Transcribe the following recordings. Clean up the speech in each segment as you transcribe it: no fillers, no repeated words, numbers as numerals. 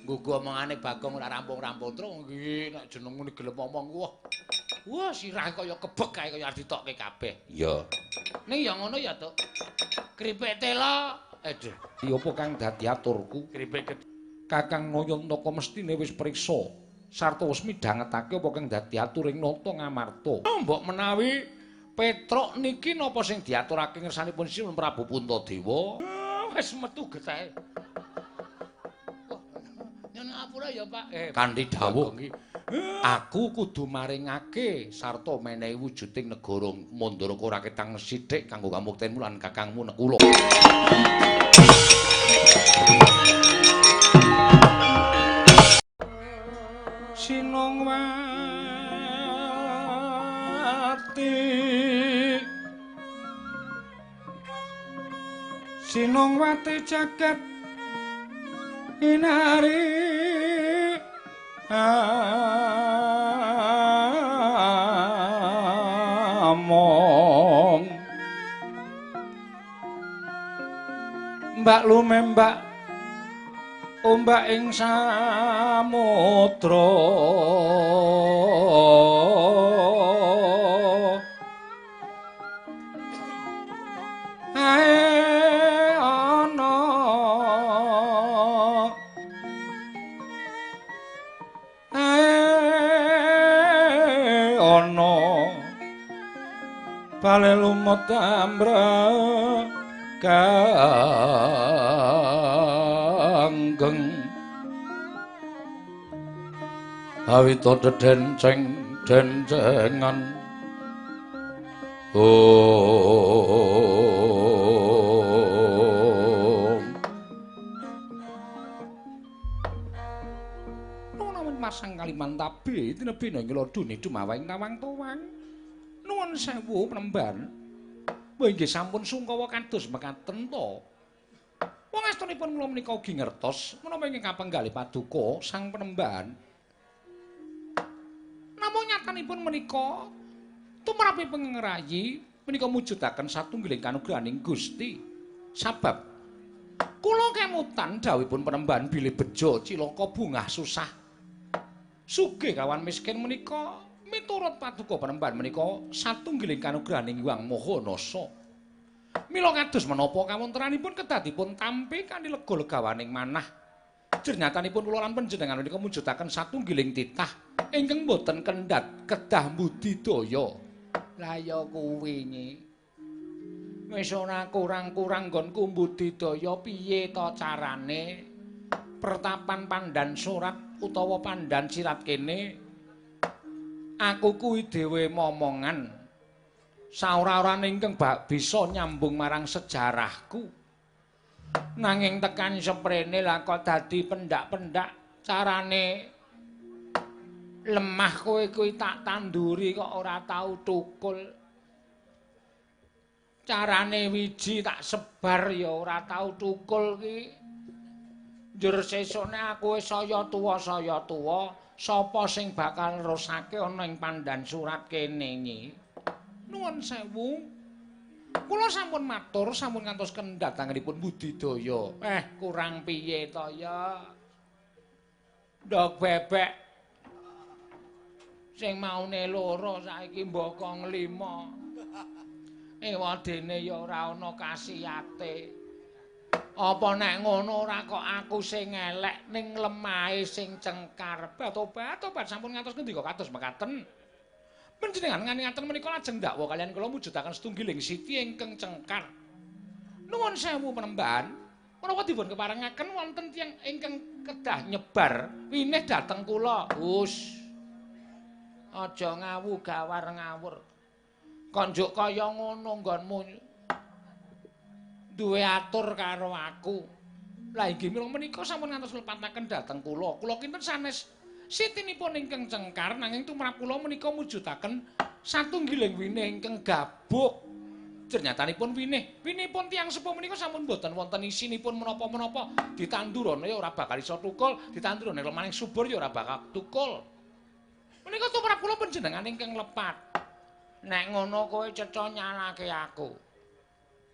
Nggugu omongane Bagong ora rampung-rampung truk nggih nek jenengmu gelem ngomong wah. Wah sirah kaya kebek kae kaya arep ditokke kabeh. Iya. Ning ya ngono ya, Tuk. Kripik tela, aduh. Ya apa kang dadi aturku? Kripik Kakang Nayantaka mestine wis priksa sarta wis midhangetake apa kang dadi aturing Nata Ngamarta. Mbok menawi Petruk niki napa sing diaturake ngersanipun Sinuwun Prabu Puntadewa? Wis metu getahe. Nyuwun ngapura ya, Pak. Kanthi dawuh aku kudu maringake sarta menehi wujuding negara Mandaraka ora ketang sithik kanggo kamuktenmu lan kakangmu Nekula. Sinongwati Sinongwati jagat inari among mbak lumembak ombak ing samudra ae ana ae ana bale lumut ambrek ganggeng awita dedenceng dencengan om nuwun masang Kalimantabe tinebina ing lodune dumawaing tawang towang. Nuwun sewu penemban. Wah inggih sampun sungkawa kados mekaten to. Wong astunipun kula menika ugi ngertos menapa ingkang kapenggalih paduka sang penemban. Namung nyatanipun menika tumrapipun ngrayi menika mujudaken satunggiling kanugrahaning Gusti. Sabab kula kemutan dawuhipun penemban bilih bejo cilaka bungah susah. Sugih kawan miskin menika miturut paduka penemban menika satunggiling kanugrahaning Hyang Maha Nasa. Mila kados menapa kawontenanipun kedah dipun tampi kanthi lega-legawaning manah. Jernyatanipun kula lan panjenengan menika mujudaken satunggiling titah ingkang boten kendhat kedah budidaya. Lah ya kuwi nyi. Wis ora kurang-kurang nggonku budidaya piye to carane? Pertapan pandan surat utawa pandan sirat kene aku kuwi dhewe momongan. Saora-orane ingkang bak bisa nyambung marang sejarahku. Nanging tekan seprene lah kok dadi pendak-pendak carane lemah kowe kuwi tak tanduri kok ora tau tukul. Carane wiji tak sebar ya ora tau tukul ki. Njur sesukne aku wis saya tuwa, sapa sing bakal nerusake ana ing pandan surat kene nyi? Nuwun sewu. Kula sampun matur, sampun ngantos kendhat anggenipun budidaya. Kurang piye to ya? Ndog bebek sing maune loro saiki mbokong 5. Ewadene ya ora ana kasiyate. Apa nek ngono ora kok aku sing elek ning lemahe sing cengkar. Tobat sampun ngantos ngendika kados mekaten. Panjenengan ngaten menika lajeng ndakwa kaliyan kula mujudaken setunggiling siti ingkang cengkar. Nuwun sewu penemban, menawa dipun keparengaken wonten tiyang ingkang kedah nyebar winih dhateng kula. Hus. Aja ngawu gawar ngawur. Kok njuk kaya ngono nggonmu duwe atur karo aku. Lah inggih mila menika sampun ngantos lepataken dhateng kula. Kula kinten sanes sitinipun ingkang cengkar nanging tumrap kula menika mujudaken satunggiling winih ingkang gabuk. Jernyatanipun winih, winihipun tiyang sepuh menika sampun boten wonten isinipun menapa-menapa. Ditandurana ya ora bakal iso tukul, ditandurana lemaning subur ya ora bakal tukul. Menika tumrap kula panjenengan ingkang lepat. Nek ngono kowe cetha nyalake aku.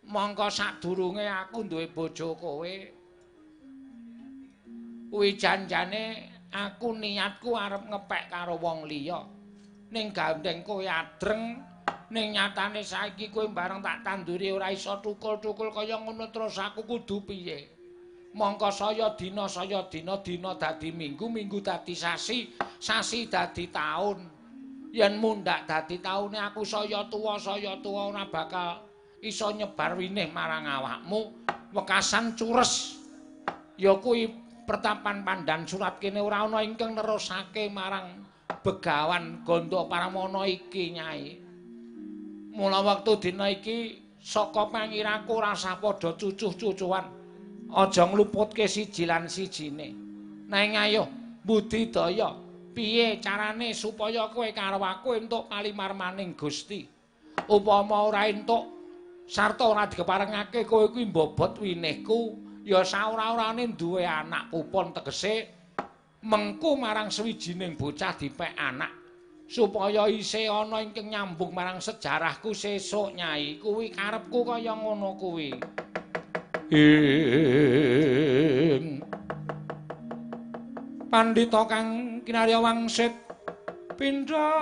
Mongko sadurunge aku duwe bojo kowe Kuwi janjane aku niatku arep ngepek karo wong liya. Ning gandeng kowe adreng, ning nyatane saiki kowe bareng tak tanduri ora iso tukul-tukul kaya ngono terus aku kudu piye? Mongko saya dina dina dadi minggu, minggu dadi sasi, sasi dadi taun. Yen mundhak dadi taune aku saya tuwa ora bakal iso nyebar winih marang awakmu. Wekasan cures. Ya kuwi pertapan Pandan Surat kene ora ana ingkang nerusake marang Begawan Ganda Paramana iki, Nyai. Mula wektu dina iki saka pangiraku rasah padha cucuh-cucuhan. Aja ngluputke siji lan sijine. Neng ayo budidaya, piye carane supaya kowe karo aku entuk palimarmaning Gusti? Upama ora entuk sarta ora dikeparengake kowe kuwi mbobot winihku, ya saora-orane duwe anak pupon tegese mengku marang sawijining bocah dipek anak supaya isih ana ingkang nyambung marang sejarahku sesuk, Nyai. Kuwi karepku kaya ngono kuwi. Ing pandhita kang kinarya wangsit pindha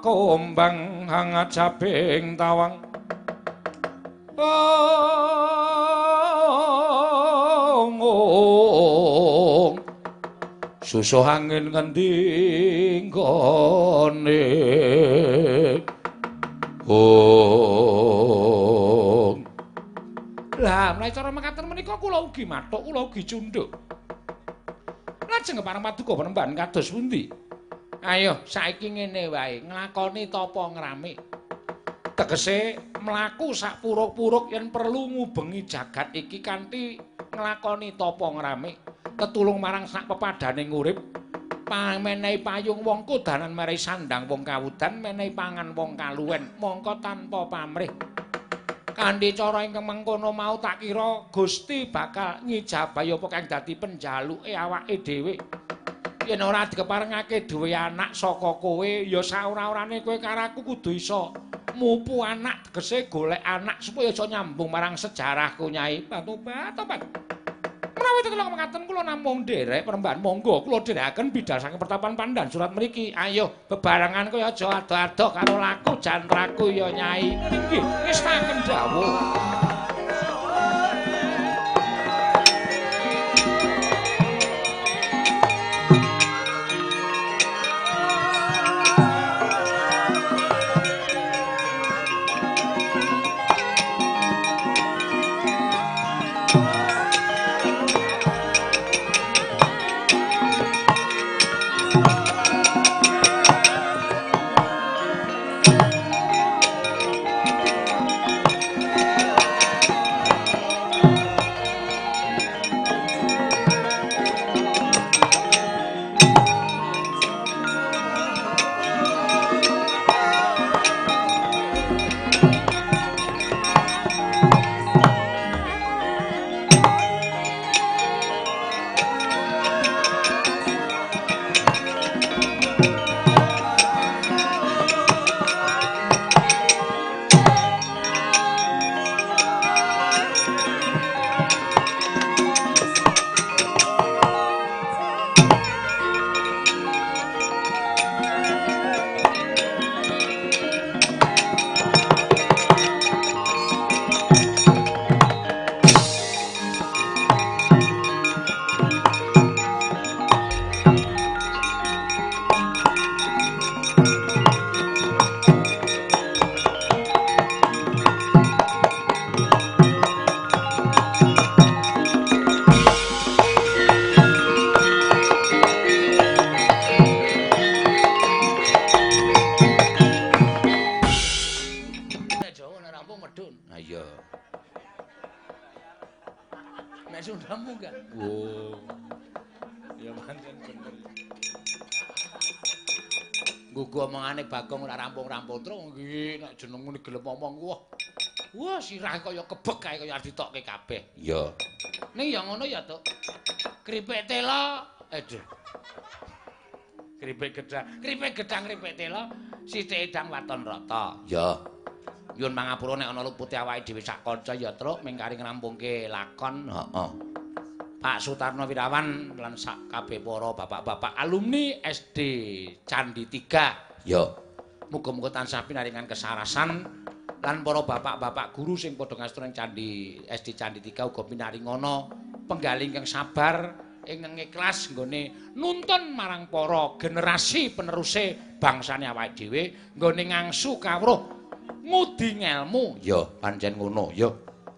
kombang hangat jabing tawang. Ong susuh angin ngendi nggone. Ong. Lah, menawi cara mekaten menika kula ugi mathuk, kula ugi cundhuk. Lajeng kepareng paduka penemban kados pundi? Ayo, saiki ngene wae, nglakoni tapa ngramik. Tegese mlaku sak puruk-puruk yen perlu ngubengi jagat iki kanthi nglakoni tapa ngramik, tetulung marang sak pepadhaning urip, menehi payung wong kodanan, merehi sandang wong kawudan, menehi pangan wong kaluwen, mongko tanpa pamrih. Kanthi cara ingkang mengkono mau tak kira Gusti bakal ngijabahi apa kang dadi penjaluke awake dhewe. Yen ora dikeparengake duwe anak saka kowe, ya saora-orane kowe karo aku kudu iso mupu anak, tegese golek anak supaya iso nyambung marang sejarahku, Nyai. Tobat. Menawi tetulung mekaten kula namung nderek peremban, monggo kula dherekaken bidal saking pertapan Pandan Surat mriki. Ayo bebarengan kowe aja ado-ado karo laku jantraku ya, Nyai. Nggih, ngestaken dawuh. Nggugu omongane Bagong ora rampung-rampung truk nggih nek jenengmu gelem omong wah. Wah sirah kaya kebek kae kaya arep ditokke kabeh. Iya. Ning ya ngono ya, Tuk. Kripik tela, aduh. Kripik gedhang, kripik gedhang kripik tela, sithik edang waton rata. Iya. Nyuwun pangapura nek ana lupute awake dhewe sak kanca ya, Truk, ming kari ngrampungke lakon. Heeh. Pak Sutarno Wirawan lan sak kabeh para bapak-bapak alumni SD Candi 3. Ya. Muga-muga tansah pinaringan kesarasan lan para bapak-bapak guru sing padha ngasta ing Candi SD Candi 3 uga pinaringana penggalih ingkang sabar ingkang ikhlas nggone nuntun marang para generasi peneruse bangsane awake dhewe nggone ngangsu kawruh ngudi ngelmu. Ya, pancen ngono ya.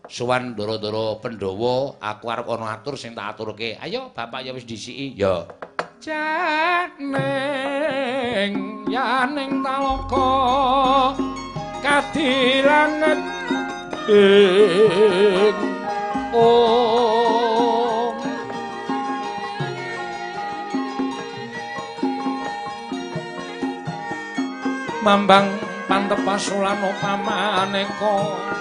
Sowan ndara-ndara Pandhawa, aku arep ana atur sing tak aturke. Ayo, bapak ya wis dhisiki. Ya. Janing yaning taloka kadilanget ing om. Mambang pantep pasulana pamaneka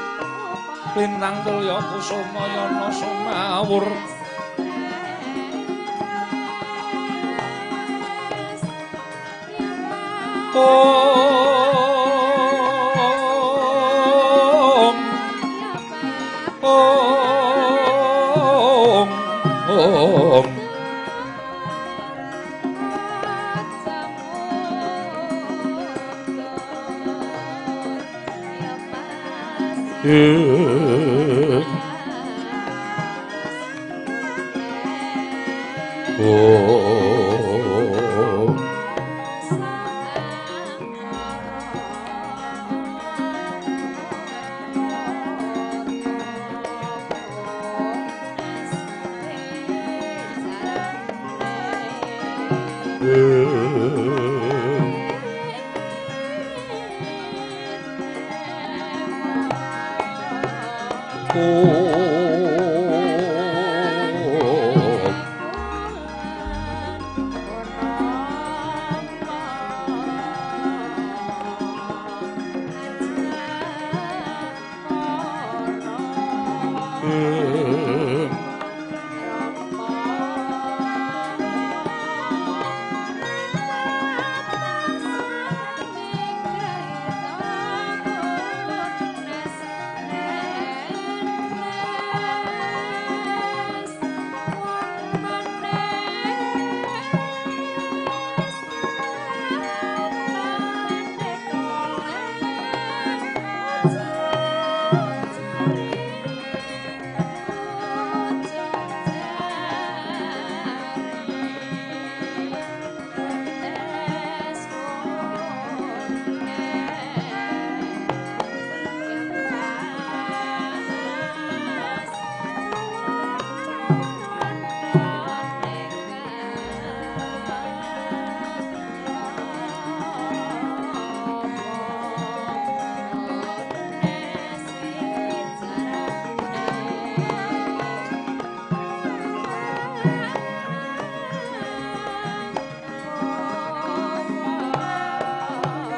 lintang tulya kusuma yana sumawur. Om Om Om.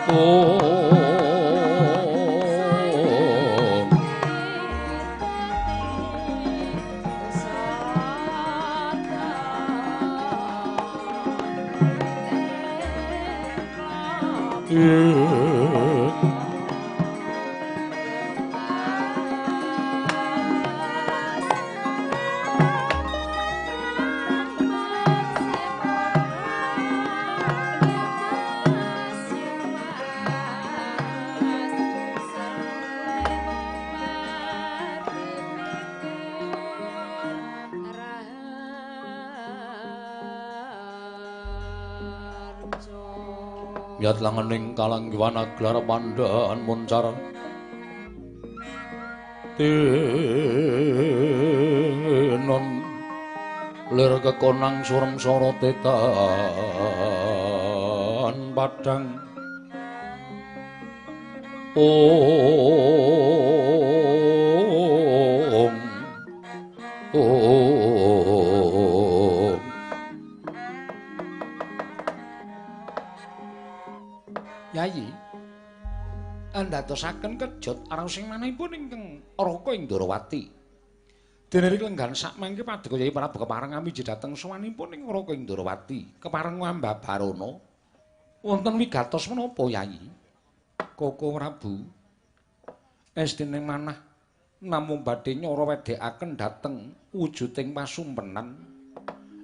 Om. Yat langening kalanggiwan aglar pandhan muncar tinon lir kekonang surem sorote tan padang. Om Om. Yayi, andadosaken kejot aran sing manahipun ingkang Raka ing Ndorowati. Dene ring lenggan sakmangke paduka Yayi Prabu kepareng amiji dhateng sowanipun ing Raka ing Ndorowati. Kepareng Ambabarana wonten wigatos menapa Yayi? Koko Prabu estine manah Namung badhe nyara wedhekaken dhateng wujuding pasumpenan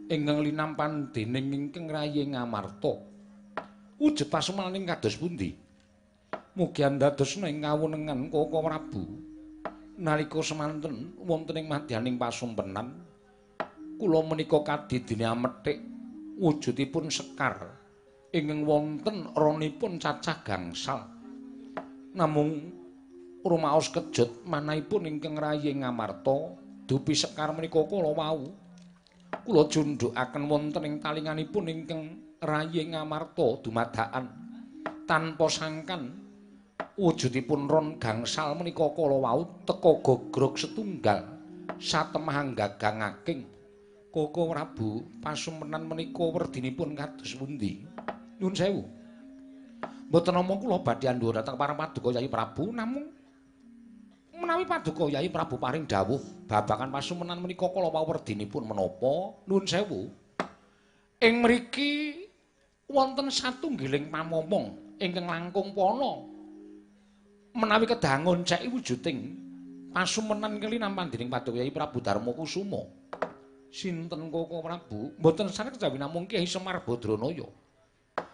ingkang linampan dening ingkang rayi Ngamarta. Wujud pasumpenan ing kados pundi? Mugi andadosna ing kawunengan Koko Prabu. Nalika semanten wonten ing madyaning pasumpenan, kula menika kadidine amethik wujudipun sekar ingkang wonten ronipun cacah gangsal. Namung rumaos kejut manahipun ingkang rayi Ngamarta dupi sekar menika kala wau kula jundhukaken wonten ing talinganipun ingkang rayi Ngamarta dumadakan tanpa sangkan wujudipun ron gangsal menika kala wau teka gogrog setunggal satemah gagaking. Koko Prabu, pasumpenan menika werdinipun kados pundi? Nyuwun sewu. Mboten namung kula badhe andhuh dhateng parang paduka Yayi Prabu, namung menawi paduka Yayi Prabu paring dawuh babagan pasumpenan menika kala wau werdinipun menapa? Nuwun sewu. Ing mriki wonten satunggiling pamomong ingkang langkung pana. Menawi kedah ngonceki wujuding pasumenan kelinampan dening paduka Yayi Prabu Darma Kusuma. Sinten Koko Prabu? Mboten saged kejawi namung Kyai Semar Badranaya.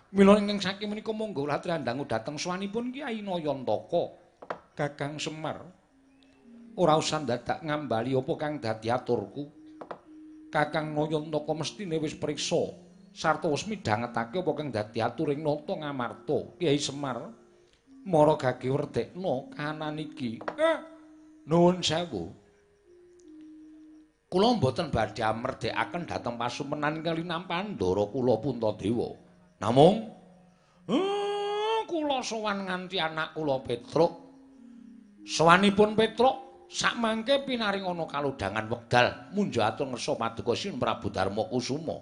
Mila ingkang saking menika monggo latriandangu dhateng sowanipun Kyai Nayantaka. Kakang Semar, ora usah dadak ngambali apa kang dadi aturku. Kakang Nayantaka mestine wis priksa sarta wis midhangetake apa kang dadi aturing nata Ngamarta. Kyai Semar, mara gage werdekna kahanan iki. Nuwun sewu. Kula mboten badhe amerdekaken dhateng pasumenan ingkang linampan ndara kula Puntadewa. Namung kula sowan nganti anak kula Petruk. Sowanipun Petruk sakmangke pinaring ana kalodhangan wekdal munjuk atur ngersa paduka Sinuwun Prabu Darma Kusuma.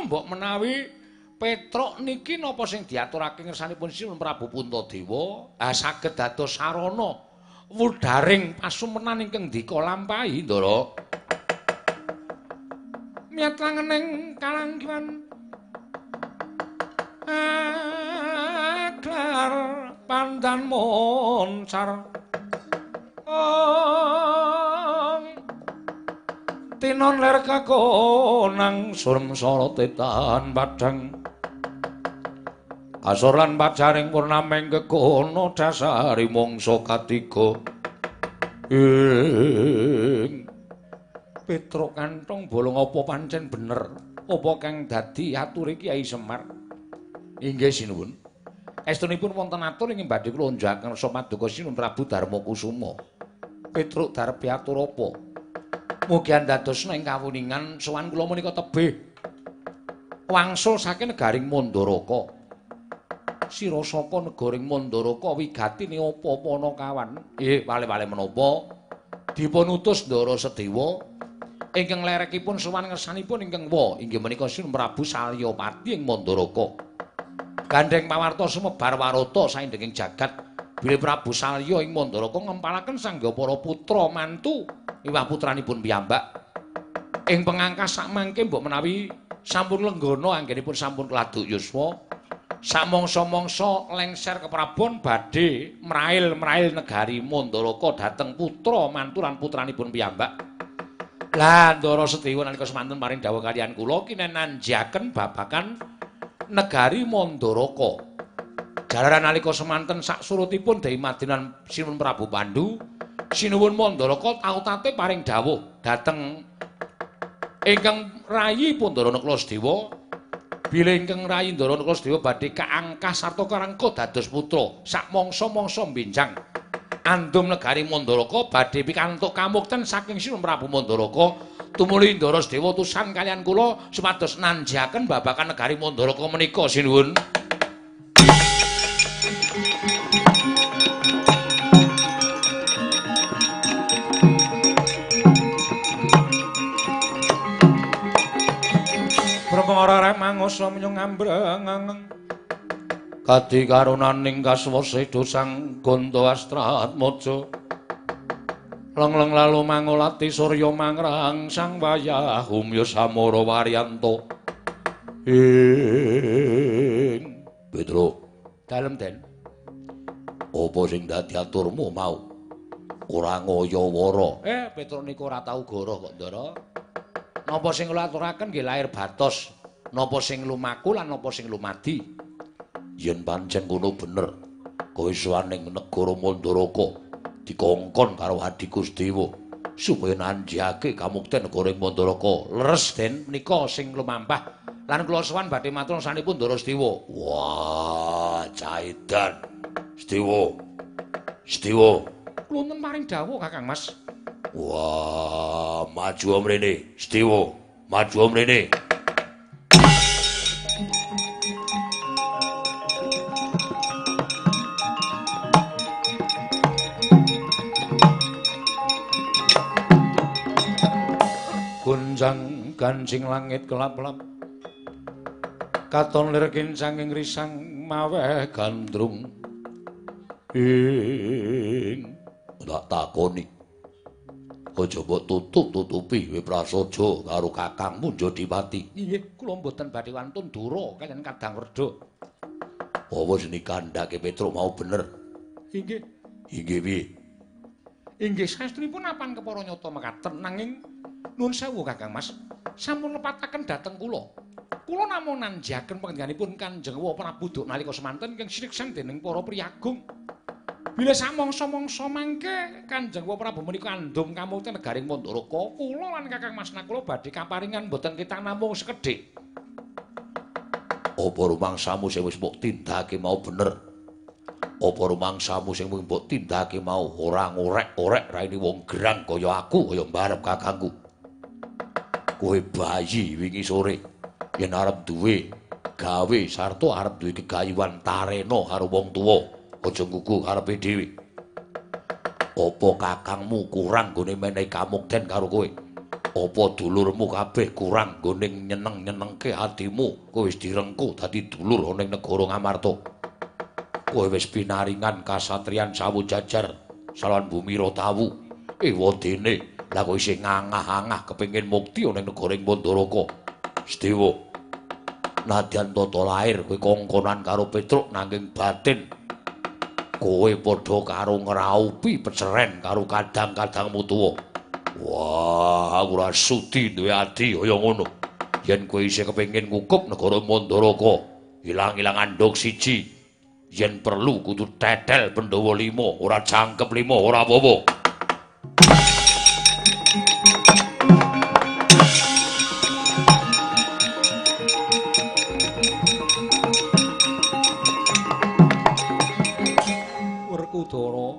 Mbok menawi Petruk niki napa sing diaturake ngersanipun Sinuwun Prabu Puntadewa saged dados sarana wudharing pasumenan ingkang dika lampahi, Ndara. Miyat langening kalanggihan aglar pandan moncar ong tinon ler kakonang surem sorote tan padhang asor lan pacaring purnameng kekono dasari mangsa katiga. Ing Petruk kantong bolong apa pancen bener apa kang dadi ature Kyai Semar? Inggih sinuwun. Estunipun wonten atur ingkang badhe kula unjukaken ngersa paduka Sinuwun Prabu Darma Kusuma. Petruk darepe atur apa? Mugi andadosna ing kawuningan sowan kula menika tebih wangsul saking negaring Mandaraka. Sira saka negaring Mandaraka wigatine apa Panakawan? Wale-wale menapa? Dipun utus Ndara Sedewa ingkang lerekipun sowan ngersanipun ingkang wa inggih menika Sinuwun Prabu Salyapati ing Mandaraka. Gandheng pawarta sumebar warata saindenging jagat bilih Prabu Salya ing Mandaraka ngempalaken sangga para putra mantu miwah putranipun piyambak. Ing pengangkas sakmangke mbok menawi sampun lenggana anggenipun sampun keladuk yuswa. Samangsa-mangsa lengser keprabon badhe mrail-mrail negari Mandaraka dhateng putra mantu lan putranipun piyambak. Lah Ndara Sedewa nalika semanten paring dawuh kaliyan kula kinen nanjaken babagan negari Mandaraka. Jalaran nalika semanten saksurutipun Dewi Madinan Sinuwun Prabu Pandu, Sinuwun Mandaraka tautate paring dawuh dhateng ingkang rayi Pandhara Nakula bilih ingkang rayi Ndara Nakula badhe kaangkah sarta karangka dados putra sakmangsa-mangsa benjang andum negari Mandaraka badhe pikantuk kamukten saking Sinuwun Prabu Mandaraka. Tumuli Ndara Sedewa utusan kaliyan kula supados nanjaken babagan negari Mandaraka menika sinuwun. Perkara rek mangusa menyung ambreng kadi karunaning kaswasa dosang Ganda Astratmaja leng-leng lalu mangulati surya mangrang sang wayah umya samara waryanto. Ing Petruk dalem Den, apa sing dadi aturmu mau? Ora ngaya-wara. Petruk niku ora tau goroh kok, Ndara. Napa sing kula aturaken nggih lair batos. Napa sing lumaku lan napa sing lumadi. Yen pancen ngono bener. Kowe sowan ning negara Mandaraka dikongkon karo Adhiku Sedewa supaya nanjihake kamukten negara ing Mandaraka. Leres Den menika sing lumampah lan kula sowan badhe matur sanipun Ndara Sedewa. Wah, caidan. Sedewa. Sedewa. Wonten paring dawuh Kakang Mas. Wah, maju mrene, Sedewa. Maju mrene. Gunjang ganjing langit kelap-kelap. Katon lir kincang ing risang maweh gandrung. Ing tak takoni. Aja mbok tutup-tutupi kowe prasaja karo kakangmu Jodipati. Inggih, kula mboten badhe wantun dura kaliyan Kadang Werda. Apa sing dikandhake Petruk mau bener? Inggih. Inggih piye? Inggih saestunipun apan kepara nyata mekaten nanging nuwun sewu Kakang Mas, sampun lepataken dhateng kula. Kula namung nanjiaken panjenenganipun Kanjeng Wa Prabu Duk nalika semanten ingkang sineksan dening para priyagung. Bilih samangsa-mangsa mangke Kanjeng Wa Prabu menika andum kamukten negaring Mandaraka, kula lan Kakang Mas Nakula badhe kaparingan mboten ketang namung sekedhik. Apa rumangsamu sing wis mbok tindakake mau bener? Apa rumangsamu sing mbok tindakake mau ora ngorek-orek raine wong gerang kaya aku kaya mbarep kakangku? Kowe bayi wingi sore yen arep duwe gawe sarta arep duwe gegayuhan tarena karo wong tuwa, aja nggugu karepe dhewe. Apa kakangmu kurang nggone menehi kamukten karo kowe? Apa dulurmu kabeh kurang nggone nyeneng-nyenengke atimu? Kowe wis direngku dadi dulur ana ing negara Ngamarta. Kowe wis pinaringan kasatriyan sawu jajar salawan bumi Rotawu. Ewadene lah kowe isih ngangah-angah kepengin mukti ana ing negara Mandaraka. Sedewa, nadyan tata lair kowe kongkonan karo Petruk nanging batin kowe padha karo ngraupi peceren karo kadang-kadangmu tuwa. Wah, aku ora sudi duwe adi kaya ngono. Yen kowe isih kepengin ngukup negara Mandaraka, ilang-ilangan nduk siji. Yen perlu kudu tetel Pandhawa 5, ora jangkep 5, ora apa-apa. Werkudara,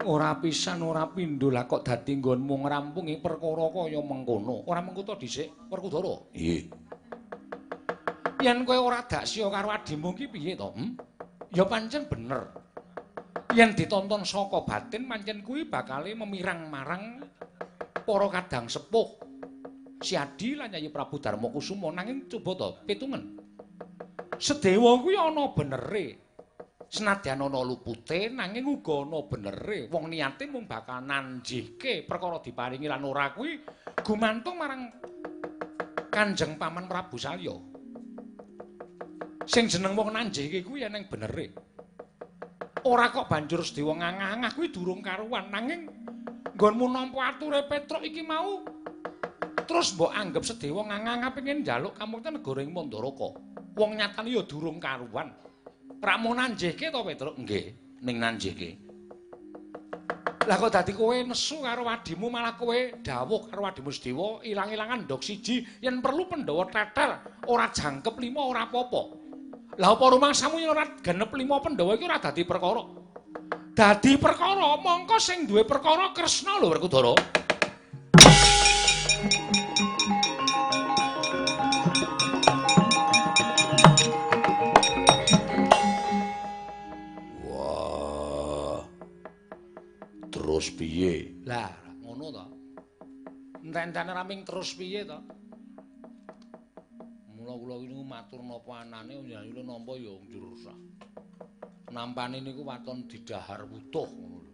ora pisan ora pindho lah kok dadi nggonmu ngrampungi perkara kaya mengkono. Ora mengko to dhisik, Werkudara. Nggih. Yen kowe ora daksya karo adimu ki piye to? Ya pancen bener. Yen ditonton saka batin pancen kuwi bakale memirang marang para kadang sepuh. Si Adi lan Yayi Prabu Darma Kusuma nanging coba to pitungen. Sedewa kuwi ana benere. Senadyan ana lupute nanging uga ana benere. Wong niate mung bakal nanjihke perkara diparingi lan ora kuwi gumantung marang Kanjeng Paman Prabu Salya. Sing jeneng wong nanjihke kuwi eneng benere. Ora kok banjur Sedewa ngangah-angah kuwi durung karuan nanging nggonmu nampa ature Petruk iki mau terus mbok anggep Sedewa ngangah-angah pengin njaluk kamukten negara ing Mandaraka. Wong nyatane ya durung karuan. Rak mung nanjihke to Petruk? Nggih, ning nanjihke. Lah kok dadi kowe nesu karo adimu malah kowe dawuh karo adimu Sedewa ilang-ilangan ndok siji yen perlu Pandhawa tetel ora jangkep 5 ora apa-apa. Lah apa rumangsamu yen ora genep 5 Pandhawa iki ora dadi perkara? Dadi perkara mongko sing duwe perkara Kresna lho Werkudara. Wah. Terus piye? Lah ngono to. Enten-entene raming terus piye to? Mula kula niku matur napa anane njenengan nampa ya njur sak. Nampane niku waton didahar wutuh ngono lho.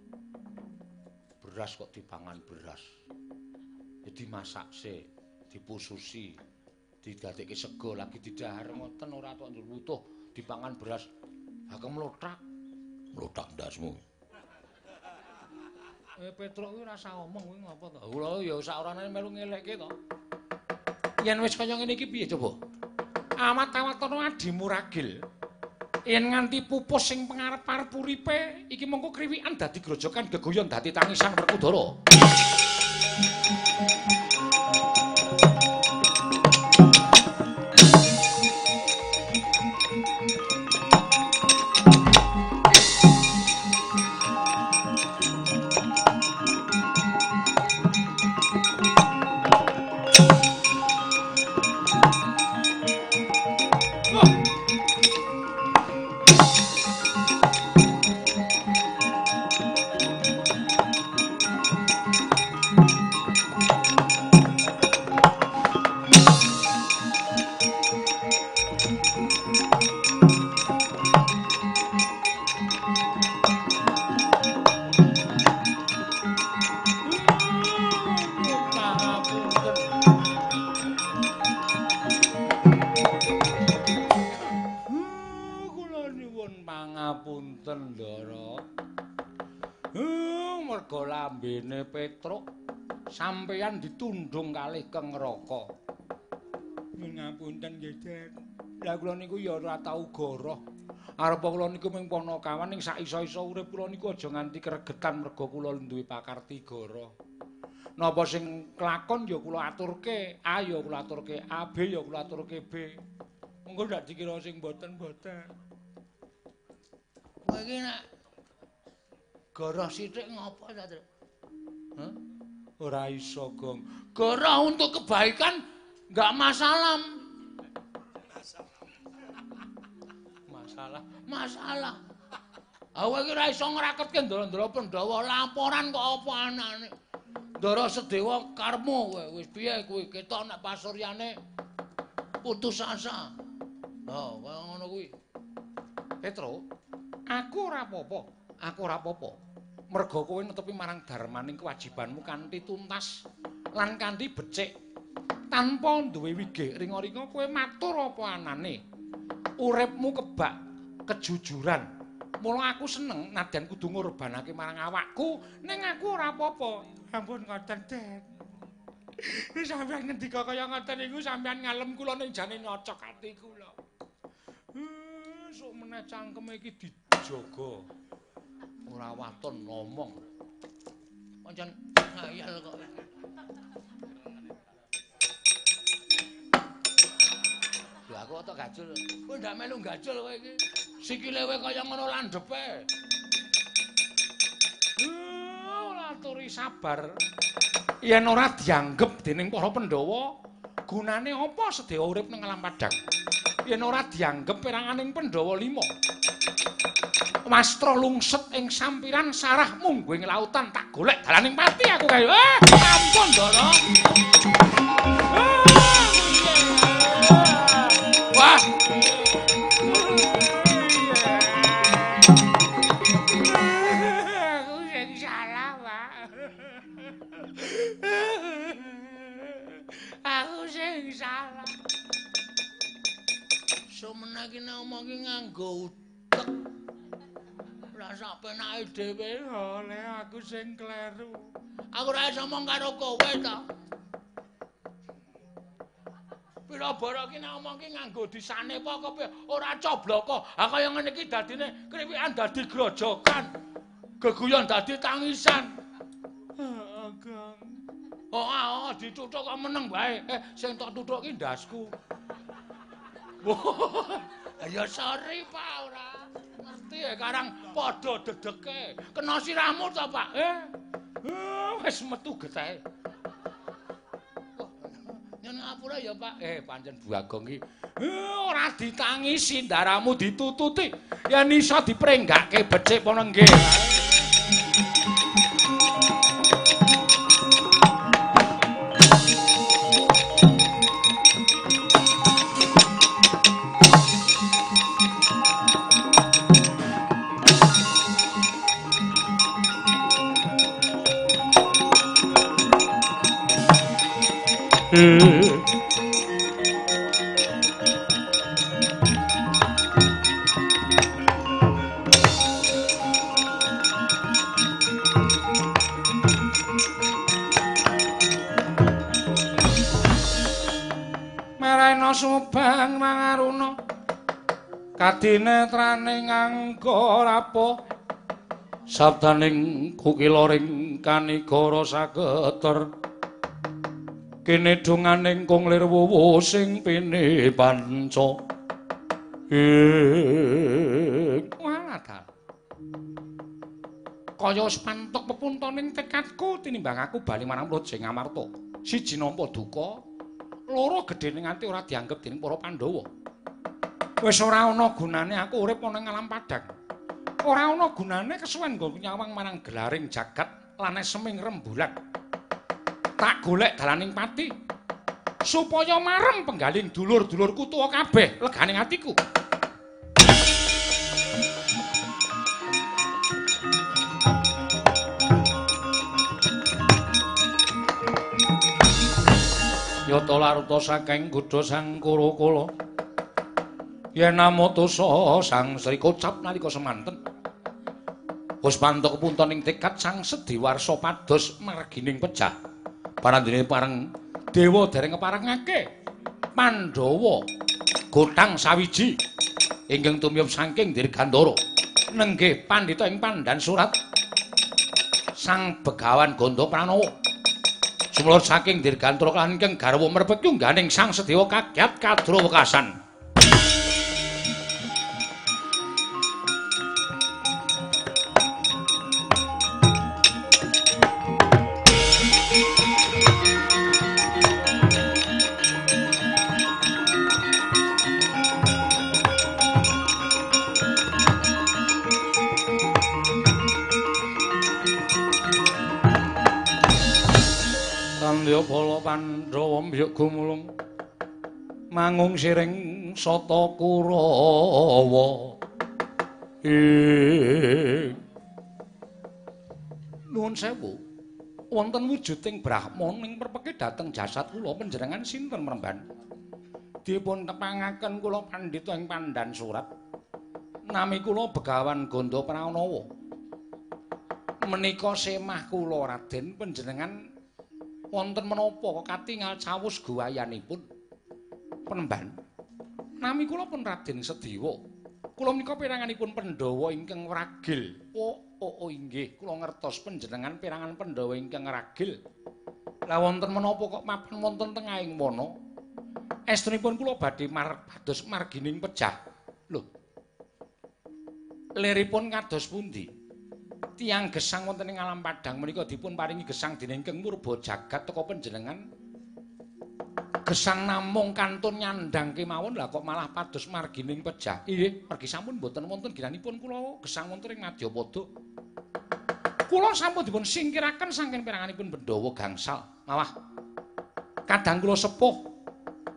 Beras kok dipangan beras. Ya dimasak sik, dipususi, didadekke sego lagi didahar ngoten ora tok njur wutuh dipangan beras. Ha kemlothak. Mlothak ndasmu. Petruk kuwi ora usah omong kuwi ngapa to? Kula ya sak orane melu ngelekke to. Yen wis kaya ngene iki piye coba? Awat-awatana adimu ragil. Yen nganti pupus sing pengarep-arep uripe iki mengko kriwikan dadi grojokan gegoyon dadi tangisan Werkudara. Lambene Petruk sampeyan ditundung kalih Keng Raka. Ngapunten nggih, Den. Lah kula niku ya ora tau goroh. Arep kula niku mung panakawan ning sak iso-iso urip kula niku aja nganti kregetan merga kula duwe pakarti goroh. Napa sing kelakon ya kula aturke, A ya kula aturke A, B ya kula aturke B. Monggo ndak dikira sing mboten-mboten. Kowe iki nek goroh sithik ngopo ta, Tru? Hah? Ora iso, Gong. Goroh untuk kebaikan enggak masalah. Masalah. Masalah. Awake iki ora iso ngraketke ndara-ndara Pandhawa laporan kok apa anane. Ndara Sedewa karmo kowe wis piye kuwi ketok nek pasuryane putus asa. Oh, kaya ngono kuwi. Petro, aku ora apa-apa. Aku ora apa-apa. Merga kowe netepi marang dharmaning kewajibanmu kanthi tuntas lan kanthi becik. Tanpa duwe wigih ringa-ringa kowe matur apa anane. Uripmu kebak kejujuran. Mula aku seneng nadyan kudu ngorbanake marang awakku, ning aku ora apa-apa. Ampun ngoten, Den. Sampeyan ngendika kaya ngoten niku sampeyan ngalem kula ning jane nyocok ati kula. Sok meneh cangkeme iki dijaga. Ora waton ngomong. Pancen ngayal kok. Lha aku tok gajul. Kowe ndak melu gajul kowe iki. Sikile kowe kaya ngono landhepe. Ora aturi sabar. Yen ora dianggep dening para Pandhawa, gunane apa Sedewa urip nang alam padhang? Yen ora dianggep peranganing Pandhawa 5. Wastra lungset ing sampiran sarah mungguing lautan tak golek dalaning pati aku kae. Ampun, Ndara. Wah. Aku sing salah, Pak. Aku sing salah. Sumene iki nek omong iki nganggo utek. Ora sak penake dhewe. Oleh aku sing kleru. Aku ora iso omong karo kowe ta. Pira bara iki nek omong ki nganggo disane apa kepiye? Ora cobloko. Ha kaya ngene iki dadine kriwikan dadi grojokan. Geguyon dadi tangisan. Heeh, Gong. Oh, dituthuk kok meneng wae. Sing tok tuthuk ki ndasku. Ya sorry, Pak, ora ngerti ya karang padha dedeke. Kena sirahmu to, Pak? Wis metu getahe. Nyun ngapura ya, Pak. Pancen Bu Agong iki ora ditangisi, ndaramu ditututi. Yen iso diprenggake becik apa nggih. Merena subang mangaruna kadinetraning angga rapo sabdaning kukilaring kanigara sageter kene donganing kung lir wuwu sing pini panca ing walah kaya wis pantuk pepuntoning tekadku tinimbang aku bali marang Mrojeng Amarta. Siji nampa duka, loro gedhene nganti ora dianggep dening para Pandhawa. Wis ora ana gunane aku urip ana ing alam padhang. Ora ana gunane kesuwen nggo nyawang marang gelaring jagat lan eseming rembulan. Tak golek dalaning pati supaya marem penggaling dulur-dulurku tuwa kabeh leganing atiku. Yata laruta saking godha Sang Kurakala. Yen amutusa Sang Sri kocap nalika semanten. Wis pantuk kepunton ing tekad Sang Sediwarsa pados margining pejah. Parandene pareng dewa dereng keparengake Pandhawa gotang sawiji ingkang tumiyup saking Dirgantara. Nenggih pandhita ing pandhan surat Sang Begawan Ganda Pranawa. Sumlur saking Dirgantara lan ingkang garwa merpek yungganing Sang Sedewa kagyat kadra wekasan. Bala Pandhawa mbyuk gumulung mangung siring sata Kurawa. Nuwun sewu, wonten wujuding Brahmana ing perpeke dhateng jasad kula panjenengan sinten mremban? Dipun tepangaken kula pandhita ing pandhan surat. Nami kula Begawan Ganda Pranawa. Menika semah kula Raden, panjenengan wonten menapa kok katingal cawus guwayanipun? Penemban. Nami kula pun Raden Sediwa. Kula menika peranganipun Pandhawa ingkang ragil. Oh, inggih, kula ngertos panjenengan perangan Pandhawa ingkang ragil. Lah wonten menapa kok mapan wonten tengahing wana? Estunipun kula badhe pados margining pejah. Lho. Liripun kados pundi? Tiyang gesang wonten ing alam padhang menika dipun paringi gesang dening Keng Murba jagat teka panjenengan. Gesang namung kantun nyandhang kemawon, lah kok malah pados margining pejah. Inggih, mergi sampun mboten wonten ginanipun kula gesang wonten ing Madyapada. Kula sampun dipun singkiraken saking peranganipun Pandhawa gangsal. Malah kadang kula sepuh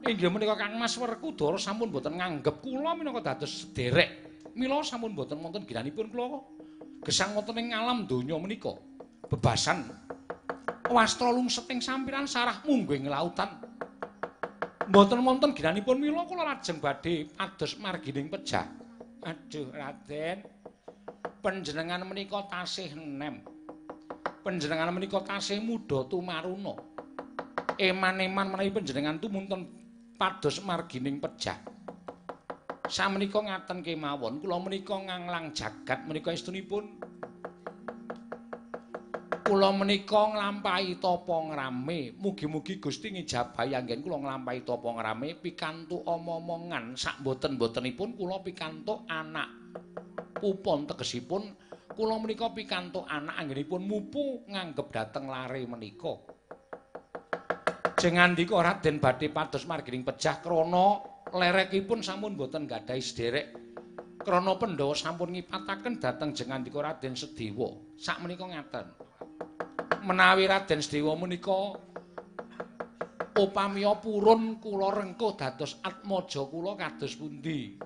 inggih menika Kang Mas Werkudara sampun mboten nganggep kula minangka dados sederek. Mila sampun mboten wonten ginanipun kula gesang wonten ing alam donya menika. Bebasan wastra lungseting sampiran sarah mungguh ing lautan. Mboten wonten ginanipun mila kula lajeng badhe pados margining pejah. Aduh Raden, panjenengan menika tasih enem. Panjenengan menika tasih muda tumaruna. Eman-eman menawi panjenengan tumunten pados margining pejah. Samenika ngaten kemawon, kula menika nganglang jagat menika estunipun kula menika nglampahi tapa ngrame. Mugi-mugi Gusti ngijabahi anggen kula nglampahi tapa ngrame pikantuk omong-omongan sak mboten-mbotenipun kula pikantuk anak pupon, tegesipun kula menika pikantuk anak anggenipun mupu nganggep dhateng lare menika. Jengandika Raden badhe pados margining pejah krana lerekipun sampun boten gadhahi sederek. Krana Pandhawa sampun ngipataken dhateng jengandika Raden Sediwa. Sakmenika ngaten. Menawi Raden Sediwa menika upamiya purun kula rengkuh dados atmaja kula kados pundi?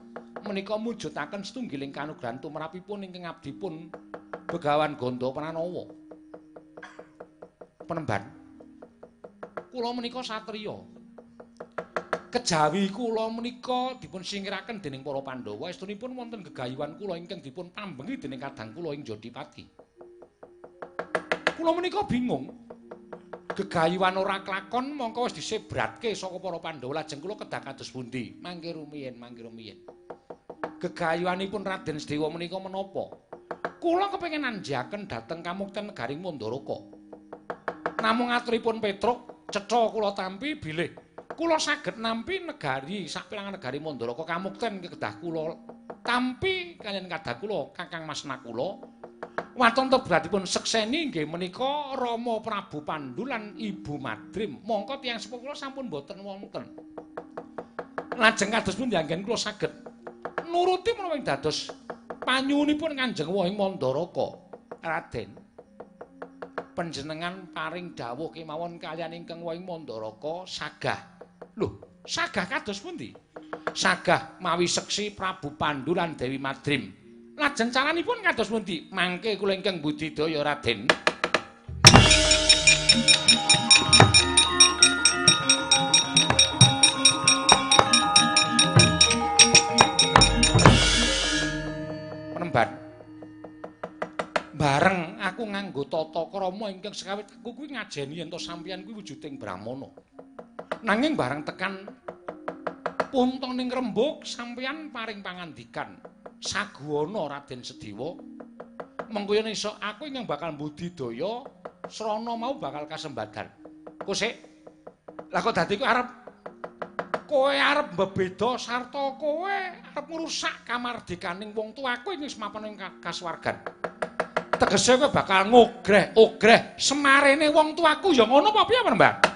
Menika mujudaken setunggiling kanugrahan tumrapipun ingkang abdipun Begawan Ganda Pranawa. Penemban. Kula menika satriya. Kejawi kula menika dipun singkiraken dening para Pandhawa, estunipun wonten gegayuhan kula ingkang dipun pambengi dening kadang kula ing Jodipati. Kula menika bingung. Gegayuhan ora klakon mongko wis disebratke saka para Pandhawa lajeng kula kedah kados pundi? Mangke rumiyin, mangke rumiyin. Gegayuhanipun Raden Sedewa menika menapa? Kula kepengin nanjaken dhateng kamukten negaring Mandaraka. Namung aturipun Petruk cetha kula tampi bilih kula saged nampi negari saperangan negari Mandaraka kamukten kedah kula tampi kaliyan kadah kula Kakang Mas Nakula. Waton tebratipun sekseni nggih menika Rama Prabu Pandu lan Ibu Madrim. Mongko tiyang sepuh kula sampun boten wonten. Lajeng kados pundi anggen kula saged nuruti menapa ing dados panyuwunipun Kanjeng Wahing Mandaraka. Raden, panjenengan paring dawuh kemawon kaliyan ingkang Wahing Mandaraka sagah. Lho, sagah kados pundi? Sagah mawi seksi Prabu Pandu lan Dewi Madrim. Lajeng caranipun kados pundi? Mangke kula ingkang budidaya Raden. Penemban. Bareng aku nganggo tata krama ingkang sekawit aku kuwi ngajeni yen to sampeyan kuwi wujuding Brahmana. Nanging bareng tekan puntoning rembug sampeyan paring pangandikan. Saguana Raden Sedewa, mengko yen iso aku ingkang bakal budidaya srana mau bakal kasembadan. Kosik. Lah kok dadi kowe arep mbebeda sarta kowe arep ngrusak kamardikaning wong tuaku ing wis mapan ing kasuwargan. Tegese kowe bakal ngogreh-ogreh semarene wong tuaku ya ngono apa piye, Mbah?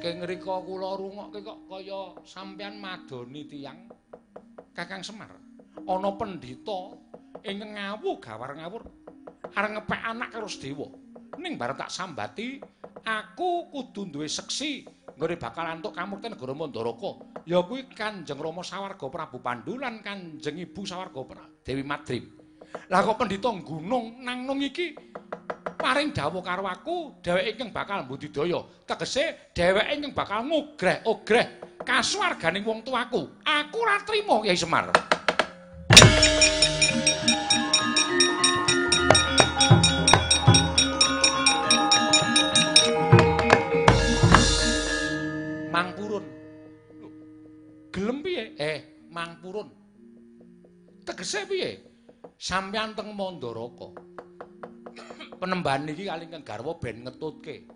Ngrika kula rungokke kok kaya sampeyan madoni tiyang Kakang Semar. Ana pendhita ingkang ngawu gawar ngawur arep ngepek anak karo Sedewa. Ning bareng tak sambati aku kudu duwe seksi nggone bakal antuk kamukten negara Mandaraka. Ya kuwi Kanjeng Rama Sawarga Prabu Pandu lan Kanjeng Ibu Sawarga Dewi Madrim. Lah kok pendhita gunung nang nung iki paring dawuh karo aku dheweke ingkang bakal mbudidaya. Tegese dheweke ingkang bakal ngogreh-ogreh kasuwarganing wong tuaku. Aku ora trima Kyai Semar. Mangpurun. Gelem piye? Mangpurun. Tegese piye? Sampeyan teng Mandaraka. Penemban iki kali ingkang garwa ben ngetutke.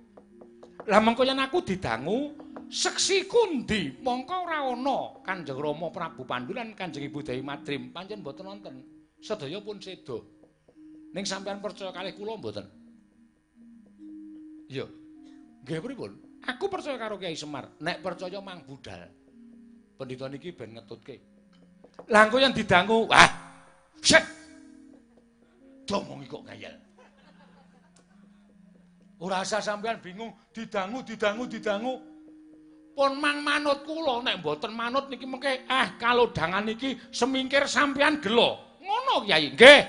Lah mengko yen aku didangu seksi kundi mongko ora ana Kanjeng Rama Prabu Pandu lan Kanjeng Ibu Dewi Madrim pancen mboten wonten. Sedaya pun seda. Ning sampeyan percaya kalih kula mboten? Iya. Nggih pripun? Aku percaya karo Kyai Semar. Nek percaya mang budal. Pendhita niki ben ngetutke. Lah engko yen didangu, wah. Sik. Domongi kok ngeyel. Ora usah sampeyan bingung, didangu, didangu, didangu. Pun mang manut kula, nek mboten manut niki mengke kalodhangan niki semingkir sampeyan gelo. Ngono Kyai. Nggih.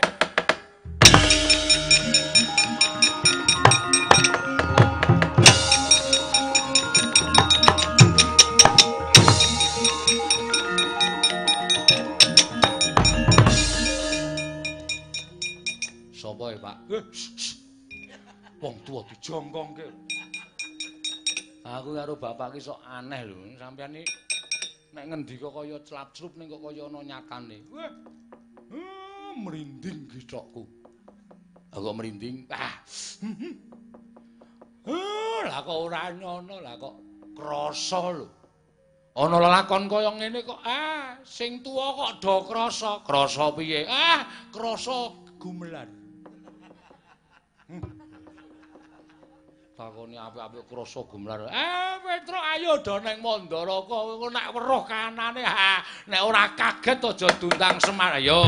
Sapa e, Pak? Wong tuwa dijongkongke. Aku karo bapak ki sok aneh lho. Sampeyan iki nek ngendika kaya clap-clup ning kok kaya ana nyatane. Wah. Merinding githokku. Lah kok merinding? Ah. Lah kok ora nyono, lah kok krasa lho. Ana lelakon kaya ngene kok sing tuwa kok do krasa. Krasa piye? Krasa gumelar. Takoni apik-apik krasa gumelar. Petruk ayo do nang Mandaraka engko nek weruh kanane nek ora kaget aja diundang Semar. Ayo.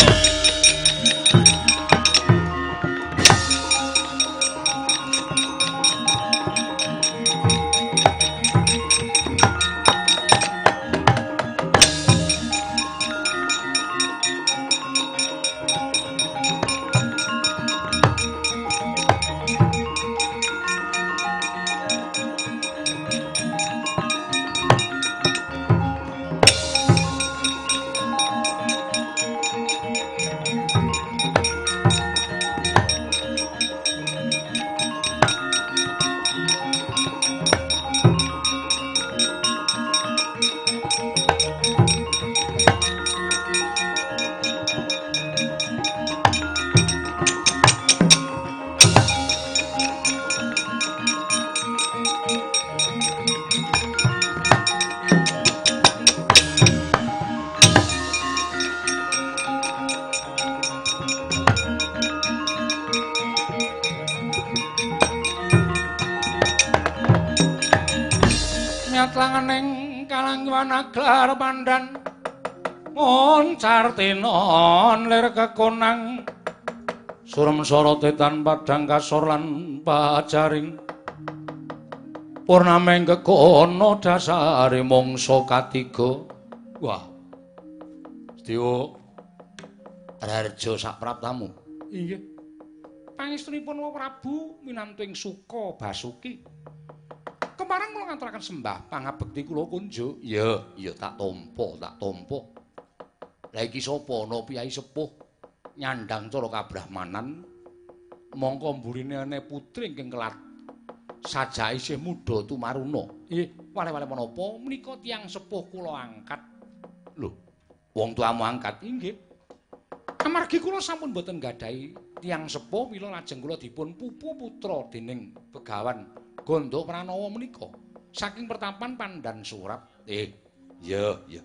Serat langening kalangwan aglar pandan ngoncar tinon lir kekonang surem sorote tan padang kasor lan pajaring purnameng kekono dasare mangsa katiga. Wah, Sedewa Raharja sak praptamu. Inggih. Pangestunipun Prabu minantu ing Suka Basuki. Kemarang kula ngaturaken sembah pangabekti kula kunjuk. Iya, iya tak tampa, tak tampa. Lah iki sapa ana piyai sepuh nyandang cara kabrahmanan mongko mburine ana putri ingkang kelat sajake isih muda tumaruna. Nggih, wale-wale menapa menika tiyang sepuh kula angkat. Lho, wong tuamu angkat? Inggih. Amargi kula sampun boten nggadahi tiyang sepuh mila lajeng kula dipun pupu putra dening Begawan Gandha Pranawa menika saking pertapan Pandan Surat. Iya, iya.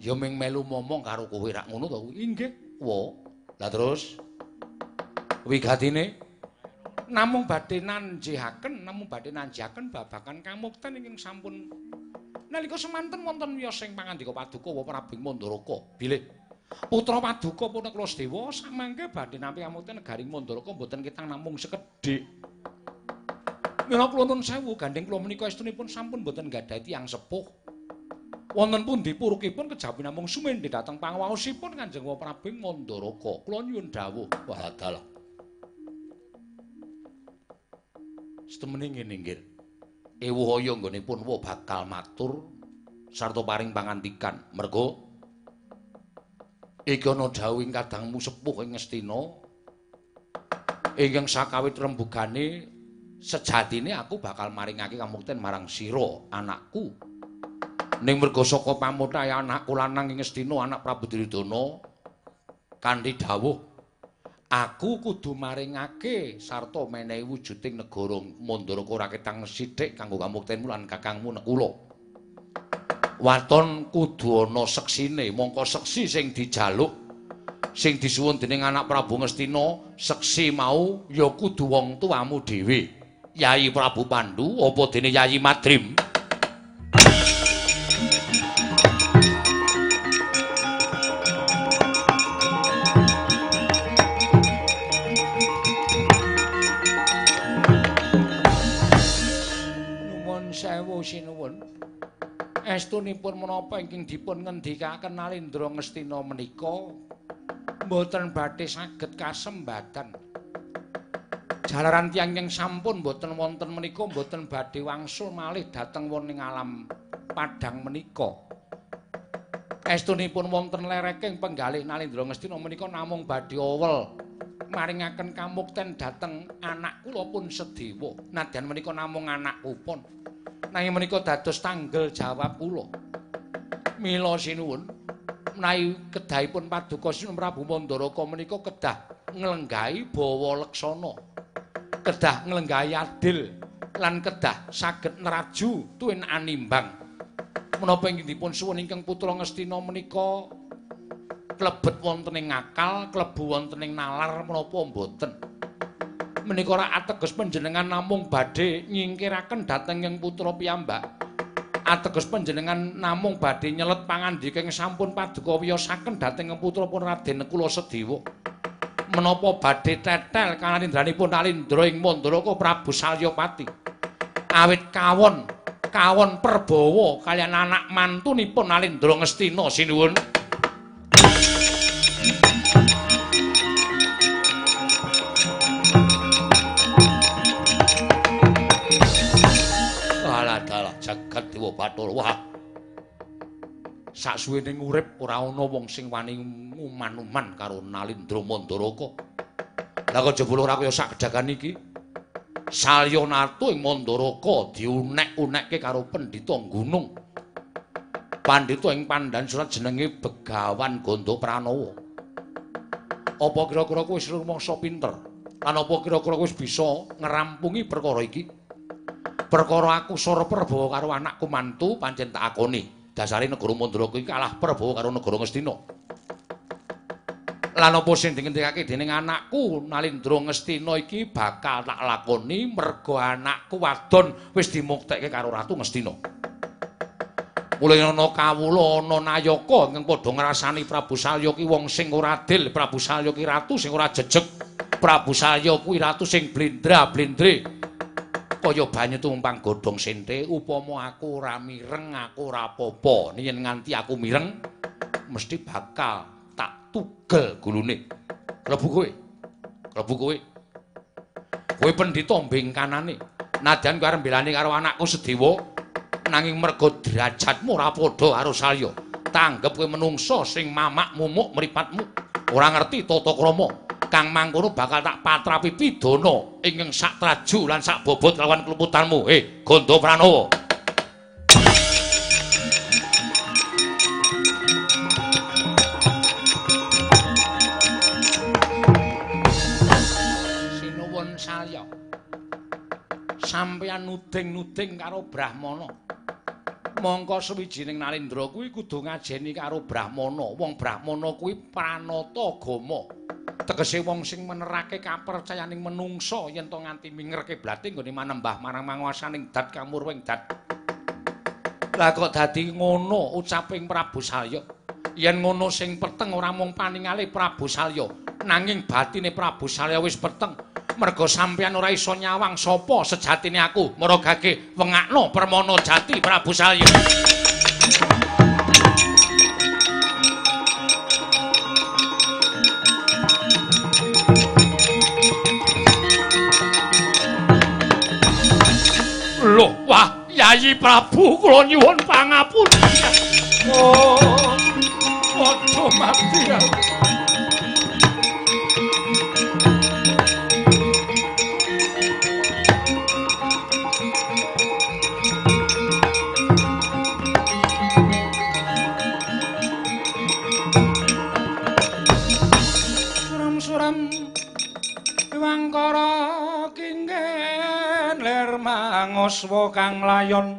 Ya ming melu momong karo kowe rak ngono to? Inggih. Wo. Lah terus wigatine namung badhe nanjihaken, namung badhe nanjihaken babagan kamukten ingkang sampun nalika semanten wonten wiyos ing pangandika paduka Wa Prabu Mandaraka. Bilih putra paduka punapa Dewa samangke badhe nampi kamukten negaring Mandaraka mboten ketang namung sekedhik. Mila kula nuwun sewu gandheng kula menika estunipun sampun mboten nggadahi tiyang sepuh. Wonten pundi purukipun kejawi namung sumendhe dhateng pangawaosipun Kanjeng Wa Prabu Mandaraka. Kula nyuwun dawuh. Wah dalah. Setemene ngene nggih. Ewuh aya nggonipun wa bakal matur sarta paring pangantikan. Merga iki ana dawuh ing kadangmu sepuh ing Ngastina ingkang sakawit rembugane sejatine aku bakal maringake kamukten marang sira anakku. Ning merga saka pamutahe anakku lanang ing Ngastina anak Prabu Duryudana kanthi dawuh aku kudu maringake sarta menehi wujuding negara Mandaraka ora ketang sithik kanggo kamuktenmu lan kakangmu Nekula. Waton kudu ana seksine, mongko seksi sing dijaluk sing disuwun dening anak Prabu Ngastina, seksi mau ya kudu wong tuamu dhewe. Yayi Prabu Pandu apa dene Yayi Madrim? Nuwun sewu sinuwun. Estunipun menapa ingkang dipun ngendikaken Nalindra Ngastina menika mboten badhe saged kasembatan. Jalaran tiyang ingkang sampun mboten wonten menika mboten badhe wangsul malih dhateng wonten alam padhang menika. Estunipun wonten lereking penggalih Nalindra Ngastina menika namung badhe owel maringaken kamukten dhateng anak kula pun Sedewa. Nadyan menika namung anakku pun. Nanging menika dados tanggel jawab kula. Mila sinuwun menawi kedahipun paduka Sinuwun Prabu Mandaraka menika kedah nglenggahi bawa leksana. Kedah nglenggahi adil lan kedah saged neraju tuwin animbang. Menapa ingkang dipun suwun ingkang putra Ngastina menika klebet wonten ing akal, klebu wonten ing nalar menapa mboten? Menika ora ateges panjenengan namung badhe nyingkiraken dhateng ing putra piyambak. Ateges panjenengan namung badhe nyelet pangandika ingkang sampun paduka wiyosaken dhateng ing putra pun Raden Nekula Sedewa. Menapa badhe tetel kanalindraanipun Nalindra ing Mandaraka Prabu Salyapati. Awit kawon, kawon perbawa kaliyan anak mantunipun Nalindra Ngastina sinuwun. Jagat Dewa Bathara. Wah. Saksuwene urip ora ana wong sing wani nguman-uman karo Nalindra Mandaraka. Lah kok jebul ora kaya sak gedagan iki. Salyanatu ing Mandaraka diunek-unekke karo pendhita gunung. Pandhita ing Pandan Surat jenenge Begawan Gandha Pranawa. Apa kira-kira kowe wis rumangsa pinter? Lan apa kira-kira kowe wis bisa ngrampungi perkara iki? Perkara aku sora perbawa karo anakku mantu pancen tak akoni. Dasare negara Mandaraka iki kalah perbawa karo negara Ngastina. Lan apa sing dingendikake dening anakku Nalindra Ngastina iki bakal tak lakoni merga anakku wadon wis dimuktekke karo Ratu Ngastina. Mulane ana kawula ana nayaka ingkang padha ngrasani Prabu Salya ki wong sing ora adil, Prabu Salya ki ratu sing ora jejeg, Prabu Salya kuwi ratu sing blendra-blendre. Kaya banyu tumpang godhong sente, upama aku ora mireng aku ora apa-apa. Yen nganti aku mireng mesti bakal tak tugel gulune. Klebu kowe. Klebu kowe. Kowe pendhita mbing kanane. Nadyan kowe arep mbelani karo anakku Sedewa, nanging merga derajatmu ora padha karo Salya. Tanggep kowe menungsa sing mamak mumuk mripatmu, ora ngerti tata krama. Kang mangkono bakal tak patrapi pidana ingkang sak traju lan sak bobot lawan kluputanmu. Ganda Pranowo. Sinuwun Salya. Sampeyan nuding-nuding karo Brahmana. Mongko sawijining Nalendra kuwi kudu ngajeni karo Brahmana. Wong Brahmana kuwi pranata agama. Tegese wong sing menerake kapercayaning menungsa yen to nganti minger kiblate nggone manembah marang manguwasaning dat kamurwing dat. Lah kok dadi ngono ucaping Prabu Salya? Yen ngono sing peteng ora mung paningale Prabu Salya, nanging batine Prabu Salya wis peteng. Merga sampeyan ora iso nyawang sapa sejatine aku, maragake wengakno permana jati Prabu Salya. Loh, wah, Yayi Prabu kula nyuwun pangapunten. Oh, padha mati aku. Suram-suram wangkara kingen lir mangoswa kang layon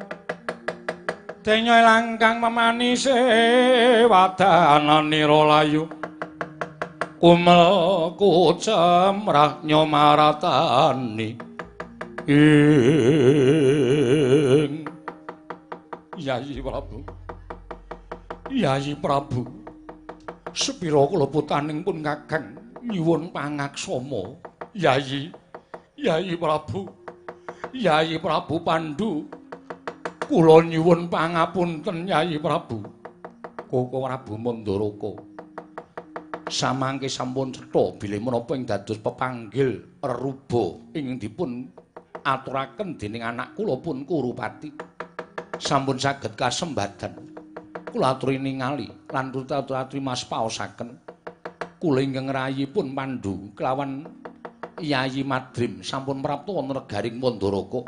denya langkang memanise wadananira layu kumel kucemrah nyomaratani ing Yayi Prabu. Yayi Prabu, sepira kula putaning pun kakang nyuwun pangaksama. Yayi, Yayi Prabu, Yayi Prabu Pandu, kula nyuwun pangapunten Yayi Prabu. Koko Prabu Mandaraka samangke sampun cetha bilih menapa ing dados pepanggil reruba ing dipun aturaken dening anak kula pun Kurupati sampun saged kasembadan. Kula aturi ningali lan aturi mas paosaken kula ingkang rayipun Pandu kelawan Yayi Madrim sampun prapta wonten negaring Mandaraka.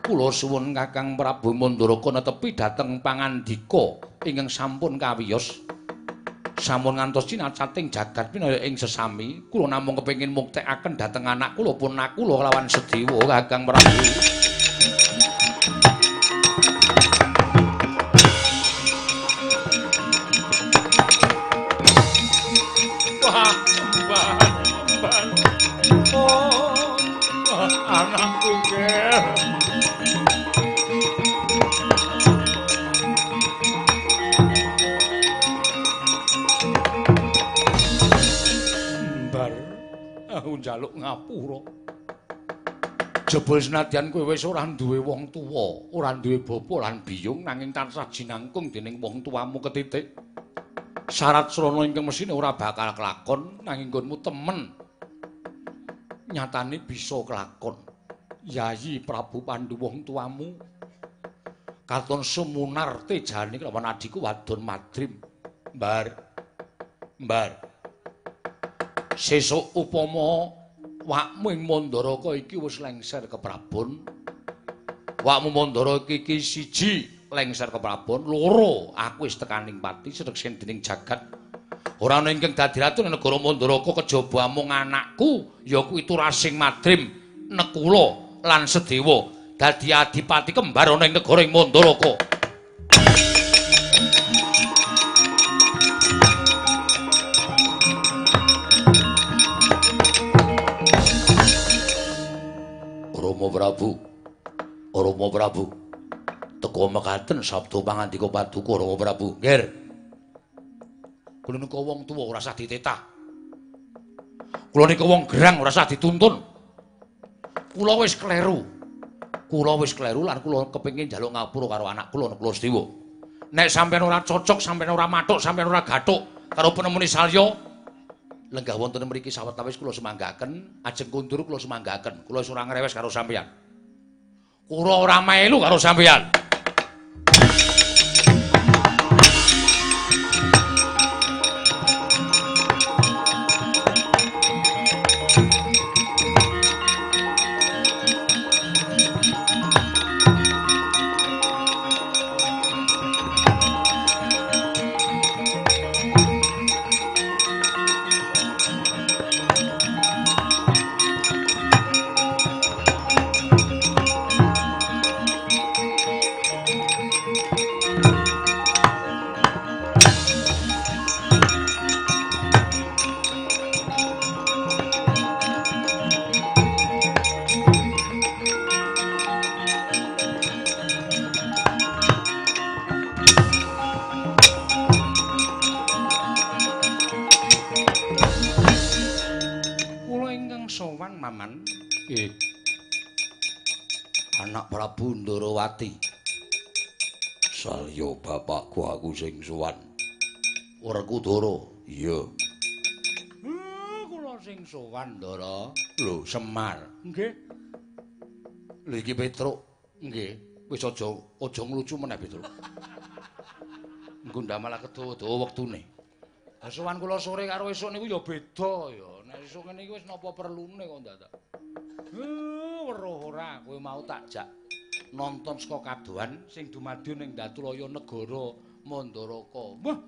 Kula suwun Kakang Prabu Mandaraka netepi dhateng pangandika ingkang sampun kawiyos. Sampun ngantos cinacating jagat pinaya ing sesami. Kula namung kepengin muktekaken dhateng anak kula pun Nakula kelawan Sedewa Kakang Prabu. Wah, mbah, mbah. Oh, anakku ger. Mbar, aku njaluk ngapura. Jebul senadyan kowe wis ora duwe wong tuwa, ora duwe bapa lan biyung, nanging tansah jinangkung dening wong tuamu ketitik. Syarat srana ingkang mesine ora bakal kelakon, nanging nggonmu temen nyatane bisa kelakon. Yayi Prabu Pandu wong tuamu katon sumunar tejane kelawan adhiku wadon Madrim. Mbar, mbar. Sesuk upama wakmu ing Mandaraka iki wis lengser ke Prabon. Wakmu Mandaraka iki siji lengser ke Prabon, loro aku wis tekaning pati sedhek dening jagat. Ora ana ingkang dadi ratu ing negara Mandaraka kejaba amung anakku ya kuwi Turasing Madrim, Nekula lan Sedewa dadi adipati kembar ana ing negara ing Mandaraka. Rama Prabu, Rama Prabu, Teka mekaten sabda pangandika Paduka Rama Prabu. Nggih. Kula nika wong tuwa ora usah ditetah. Kula nika wong gerang ora usah dituntun. Kula wis kleru. Kula wis kleru lan kula kepengin njaluk ngapura karo anak kula Nakula Sediwa. Nek sampeyan ora cocok, sampeyan ora mathuk, sampeyan ora gathuk karo penemune Salya, lenggah wonten mriki sawetawis kula semanggaken, ajeng kundur kula semanggaken. Kula wis ora ngrewes karo sampeyan. Kula ora melu karo sampeyan. Anak Prabu Ndarawati. Salya bapakku aku sing sowan. Werkudara. Iya. Kula sing sowan, Ndara. Lho, Semar. Nggih. Lho iki Petruk. Nggih. Wis aja aja nglucu meneh, Petruk. Engko ndak malah kedawa-dawa wektune. Lah sowan kula sore karo esuk niku ya beda ya. Nek esuk ngene iki wis napa perlune kok ndadak. Weruh ora kowe mau tak jak nonton saka kadohan sing dumadi ning Datulaya negara Mandaraka. Wah.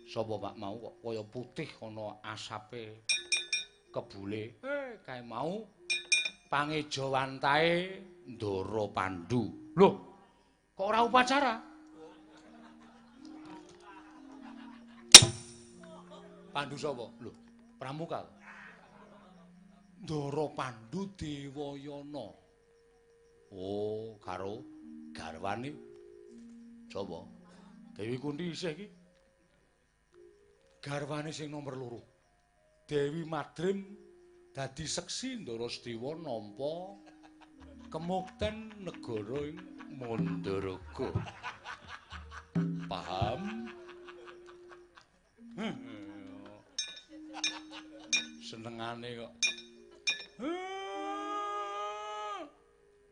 Sapa Pak mau kok kaya putih ana asape kebule. Kae mau pangejawantahe Ndara Pandu. Loh, kok ora upacara? Pandu sapa? Lho, Pramuka. Ndara Pandu Dewayana. Oh, karo garwane sapa? Dewi Kunti isih iki. Garwane sing nomor 2. Dewi Madrim dadi seksi Ndara Sediwa nampa kemukten negara ing Mandaraka. Paham? Senengane kok.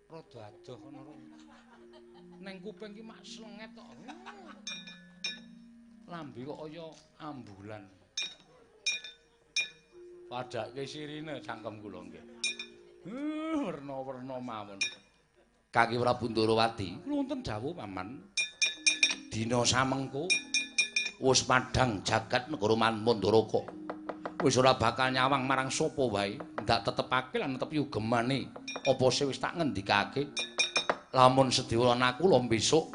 Rada adoh kono. Neng kuping ki mak slenget kok. Lambe kok kaya ambulan. Padake sirine cangkem kula nggih. Werna-werna mawon. Kaki Prabu Ndarawati, wonten dawuh Paman. Dina samengko wis padhang jagat negara Mandaraka. Wis ora bakal nyawang marang sapa wae, ndak tetepake lan netepi ugemane apa sing wis tak ngendikake. Lamun Sediwa lan aku lho besok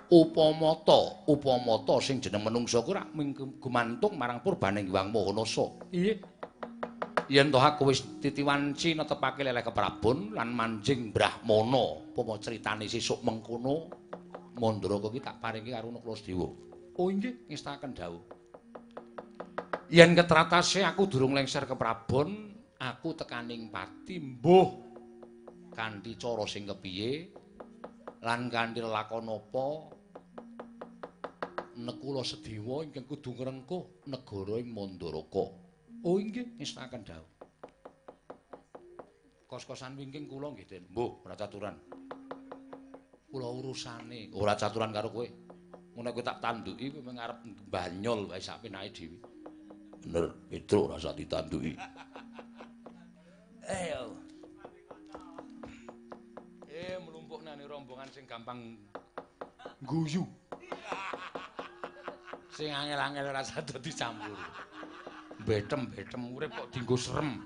upamata, upamata sing jeneng menungsa ku rak gumantung marang purbaning Hyang Maha Nasa. Iya. Yen toh aku wis titiwanci netepake leleh keprabon lan manjing brahmana, upama critane sesuk mengkono Mandaraka ki tak paringi karo Nakula Sediwa. Oh inggih, ngestaken dawuh. Yen ketratase aku durung lengser keprabon, aku tekaning pati mbuh kanthi cara sing kepiye lan kanthi lelakon apa Nakula Sediwa ingkang kudu ngrengkuh negara ing Mandaraka. Oh inggih, ngestaken dawuh. Kos-kosan wingking kula nggih, Den. Mbuh, ora caturan. Kula urusane ora caturan karo kowe. Ngono kowe tak tanduki kowe ngarep banyol wae sak penake dhewe. Bener, Petruk ora usah ditanduki. Ayo. Mlumpuk nang rombongan sing gampang guyu. Sing angel-angel ora usah dicampur. Betem-betem urip kok dienggo serem.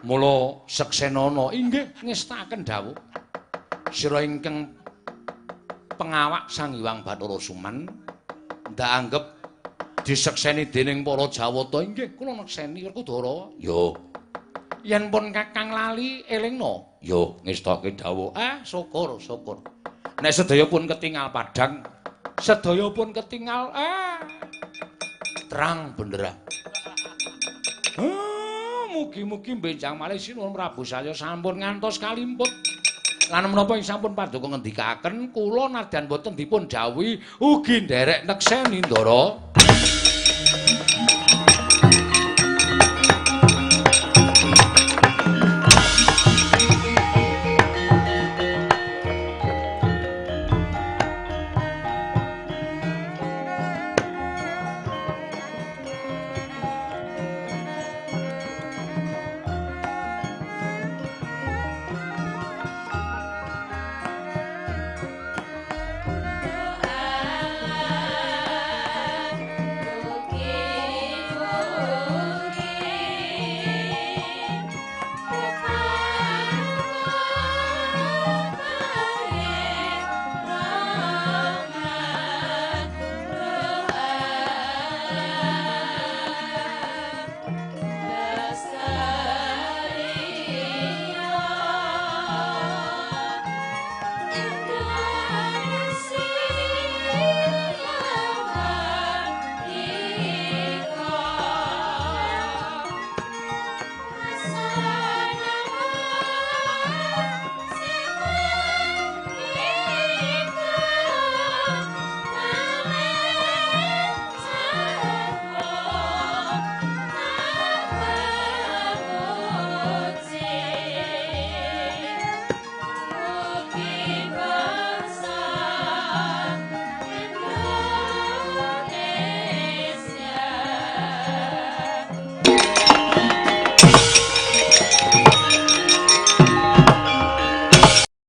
Mula seksenana inggih ngestaken dawuh. Sira ingkang pengawak Sang Hyang Bathara Suman ndak anggep disekseni dening para Jawata inggih kula nekseni Werkudara. Ya. Yen pun Kakang lali elingna Yo ngestoke dawuh. Syukur, syukur. Nek sedaya pun ketingal padhang, sedaya pun ketingal terang benderang. Mugi-mugi benjang malih Sinuwun Prabu Salya sampun ngantos kalimput. Lan menapa ing sampun paduka ngendikaken kula nadyan boten dipun dhawuhi ugi nderek nekseni Ndara.